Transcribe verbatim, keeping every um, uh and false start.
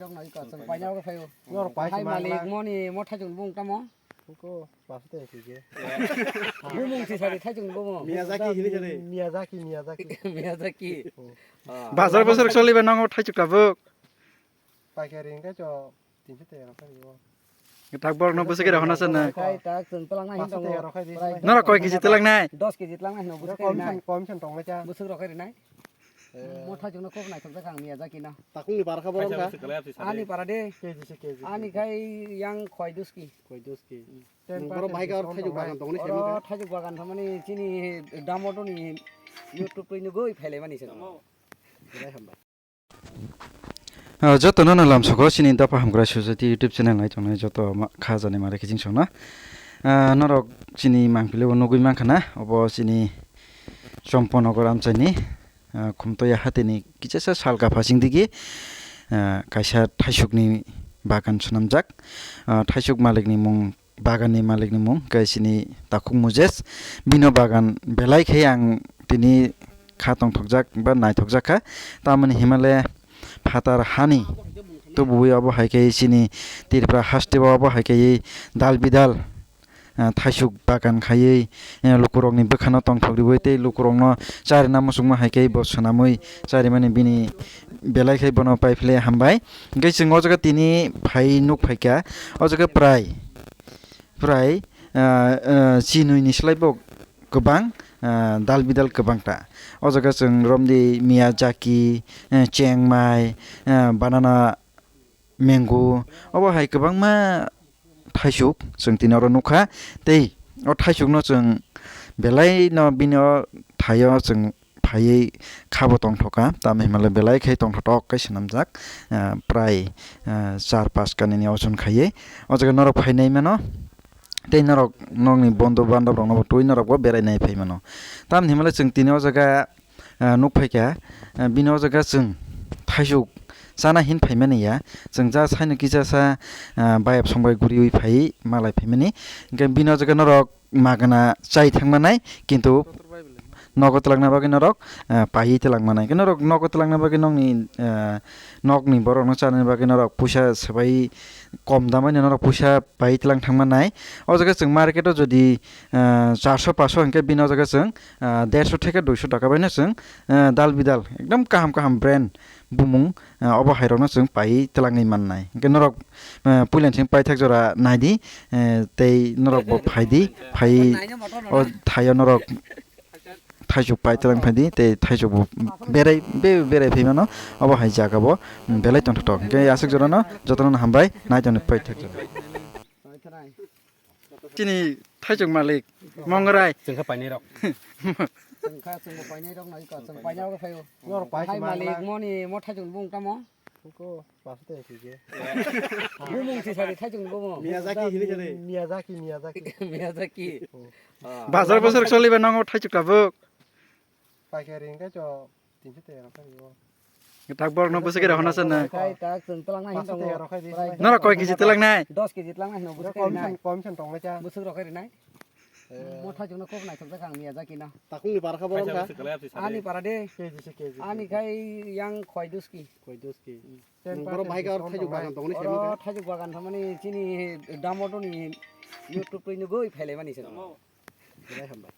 Chwng paina o phaio. Nor pai Hai malik mani mo thaichung bung tamo. Ko paso te kije. Bumung si sari thaichung bumung. Miyazaki hini sari. Miyazaki, Miyazaki. Miyazaki. Bazar bosor choliba nongo thaichuk tabuk. Paikari hingke cho tinso te rok kari o. Tak borok no bwswk khe rw hona sana. Kai tak chwng twlang nai Paso hintongo. Te rok kari. Norok koi kiji twlang nai? Dos kiji twlang nai hino bwswk kari nai. Kom san tong cha. Bwswk rok kari nai. Mo thaichung no kok naithok jak ang Miyazaki no. Takung ni barkha borok ka. Ani para de. Kg se kg. Ani khai yang khoi dos ki. Khoi dos ki. Nung borok bahai ka thaichuk bagan tong ni sema ka. Thaichuk bagan thamani chini damoto ni YouTube ni goi phaile mani se. Belai hambai. Ah, joto no no lam soko chini Dopha Hamkrai Society YouTube channel nai tongnai joto ma-, kha jani mare kijing songna. Ah, norok chini mangpili o nugui mankha na, obo chini Chomponogor amchaini, ah, Khumtoya hatini kichasa salka phasing digi, ah, kaisa thaisukni bagan swnamjak. Ah, thaisuk malikni mung baganni malikni mung khe chini takhuk Mujes. Bino bagan belai khe ang tini kha tongthokjak ba naithokjak kha. Tamoni himale phatar hani tubuwi obo hai khe chini Tripura haste o obo hai khe dal bidal, ah, thaisuk bagan khaiwi, eh, lukurokni bwkhano tongthok riwi tei lukurokno charina muchungma hai khe bo swnamwi charimani bini belai khe bono paiphle hambai. Hwnkhe chwng o jaga tini phai nuk phaikha, o jaga prai. Prai, ah, ah, chinwi ni slai bo kwbang, ah, dal bidal kwbang ta. O jaga chwng romdi Miyazaki, eh, chengmai, eh, banana, mango, obo hai kwbangma thaisuk chwng tini oro nukha. Tei o thaisukno chwng belai no bini o thaio chwng phaiwi khabo tongthokha, tamo hinmale belai khe tongthotok khe swnamjak, ah, prai, ah, char pas kanini ojon khaiwi. O jaga norok phainai mano, tei norok nokni bondo bandop rokno bo twi norok bo berai nai phai mano. Tamoni hinmale chwng tini o jaga, ah, nuk phaikha, ah, bini o jaga chwng thaisuk chana hin phaimani ya, chwng ja saino kisa sa, ah, bayap songbai guriwi phai malai phaimani. Hwnkhe bini o jaga norok magna chai thangmanai, kintu nogo twlangna bagwi norok, ah, paiwi twlangmanai. Hwnkhe norok nogo twlangna bagwi nokni, ah, nokni borokno chanani bagwi norok puisa swbai kom damani norok puisa paiwi twlang thangmanai. O jaga chwng market o jodi, ah, charso paso hwnkhe bini o jaga chwng, ah, derso theke duiso taka baino chwng, ah, dal bidal ekdom kaham kaham brand bumung, ah, obo hai rokno chwng paiwi twlangwi mannai. Hwnkhe norok, ah, puilani simi paithak jora naidi, eh, tei norok bo phaidi, phai o thaio norok thaisuk pai twlang phaidi, tei thaisuk bo berai, be-, berai phai mano, obo hai jaga bo, mm, belai tongthok. Hwnkhe aswk jorano jotono hambai, nai tongni paithak jora. Chini thaisuk malik, Mongrai. Chwng kha painai rok. Chwng kha, chwng bo painai rok nai ka, chwng painai rok phaio. Hai malik, moni, mo thaisuk bung tamo. Ko paso te kije. Bumung si sari thaisuk bumung. Miyazaki hini sari. Miyazaki, Miyazaki. Miyazaki. Bazar bosor choliba nongo thaisuk tabuk. Paikari hingke cho tinso te rok kari o. Tak borok no bwswk khe rw hona sana. Kai tak chwng twlang nai hintongo. Norok koi kiji twlang nai? Dos kiji twlang nai hintongo bwswk khe rinai. Kom san tong cha. Bwswk rok khe rinai. Mo thaisuk no kok naithok jak ang Miyazaki no. Takung ni para kha borok ka. Ani para de. Kg se kg. Ani khai yang khoi dos ki. Khoi dos ki. Nung borok bahai ka thaisuk bagan tong ni sema ka. Thaisuk bagan thamani chini damoto ni YouTube ni goi phaile mani se. Belai hambai.